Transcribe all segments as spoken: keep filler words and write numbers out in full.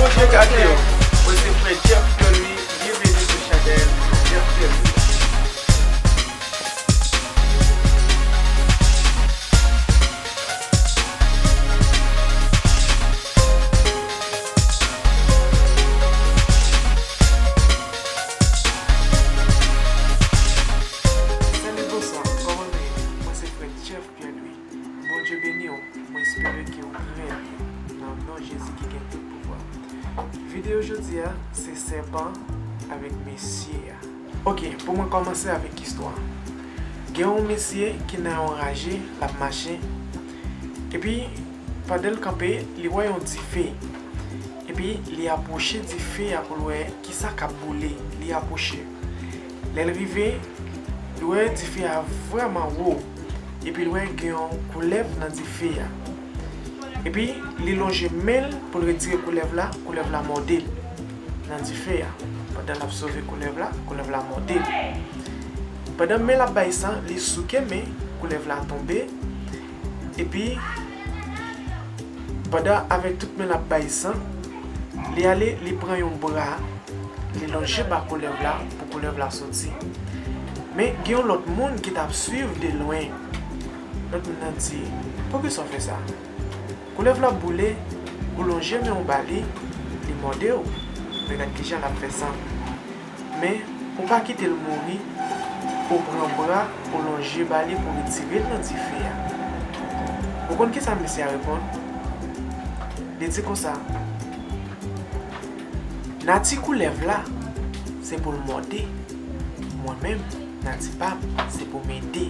Bondye gade w. Mwen se frè Jeff Pierre Louis, byenveni sou chanèl Jeff Pierre Louis. Salut, bonsoir, kòman nou ye? Mwen se frè Jeff Pierre Louis. Bondye beni w. Mwen espere ke w trè byen. Nan non Jezi ki gen tout pouvwa. Videyo jodi a, se sèpan avèk mesye a. Ok, pou mwen kòmanse avèk istwa. Gen yon mesye ki nan yon raje, l ap mache. Epi, pandan l kanpe, li wè yon dife. Epi, li apwoche dife a pou l wè kisa k ap boule. Li apwoche. Lè l rive, li wè dife a vrèman wo. Epi l wè gen yon koulèv nan dife a. Epi li lonje men l pou l retire koulèv la, koulèv la mòde l nan dife a. Pandan l ap sove koulèv la, koulèv la mòde l. Pandan men l ap bay san, li souke men, koulèv la tonbe. Epi, pandan avèk tout men l ap bay san, li ale, li pran yon bra, li lonje ba koulèv la pou koulèv la soti. Men gen yon lòt moun ki t ap swiv de lwen. Lòt moun nan di, "Poukisa w fè sa? Koulèv la boule, ou lonje men w ba li, li mòde w. Men gad kijan l ap fè san." Men, ou pa kite l mouri, ou pran bra, ou lonje ba li pou retire l nan dife a. Ou konn kisa mesye a reponn? Li di konsa, "Nati koulèv la, se pou l mòde. Mwen menm, nati pa m, se pou m ede."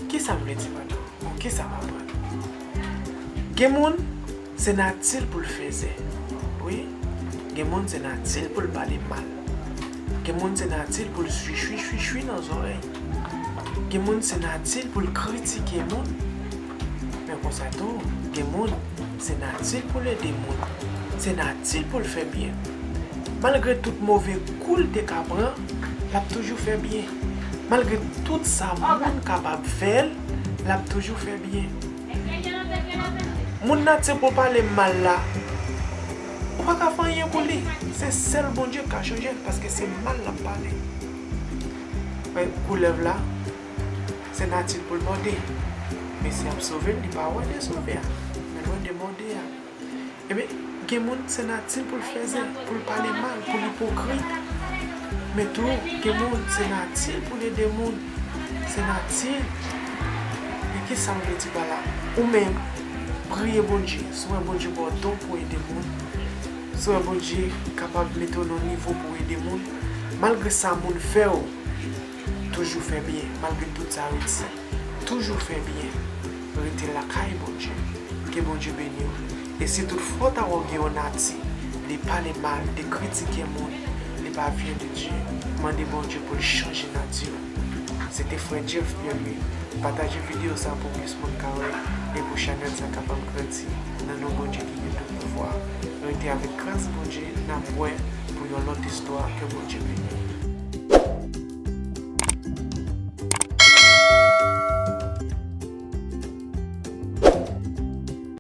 Kisa m vle di pa nou? Bon, kisa m aprann? Gen moun, se nati l pou l fèzè. Wi. Gen moun, se nati l pou l pale mal. Gen moun, se nati l pou l chwichwi, chwichwi nan zòrèy. Gen moun, se nati l pou l kritike moun. Men konsa tou, gen moun, se nati l pou l ede moun. Se nati l pou l fè byen. Malgre tout move kou l te ka pran, l ap toujou fè byen. Malgre tout sa moun kapab fè l, l ap toujou fè byen. Moun nati pou pale mal la, ou pa ka fè anyen pou li. Se sèl Bondye k ka chanje l, paske se mal l ap pale. Men koulèv la, se nati l pou l mòde. Mesye ap sove l, li pa wè de sove a, men l wè de mòde a. Ebyen, gen moun, se nati l pou l fèzè, pou l pale mal, pou l ipokrit. Men tou, gen moun, se nati l pou l ede moun. Se nati l. Men kisa m vle di pa la? Ou menm, priye Bondye. Si w wè Bondye ba w don pou ede moun, si w wè Bondye kapab mete w nan yon nivo pou w ede moun, malgre sa moun fè w, toujou fè byen, malgre tout sa yo di. Toujou fè byen. Rete lakay Bondye. Ke Bondye beni w. E si toutfwa w ta wè w gen yon nati, li pale mal, li kritike moun, li pa vyen de Dye, mande Bondye pou l chanje nati w. Se te frè Jeff Pierre Louis. Pataje videyo sa pou plis moun ka wè e pou chanèl sa kapab grandi. Nan non Bondye ki gen tout pouvwa. Rete avèk gras Bondye, n ap wè pou yon lòt istwa. Ke Bondye beni w.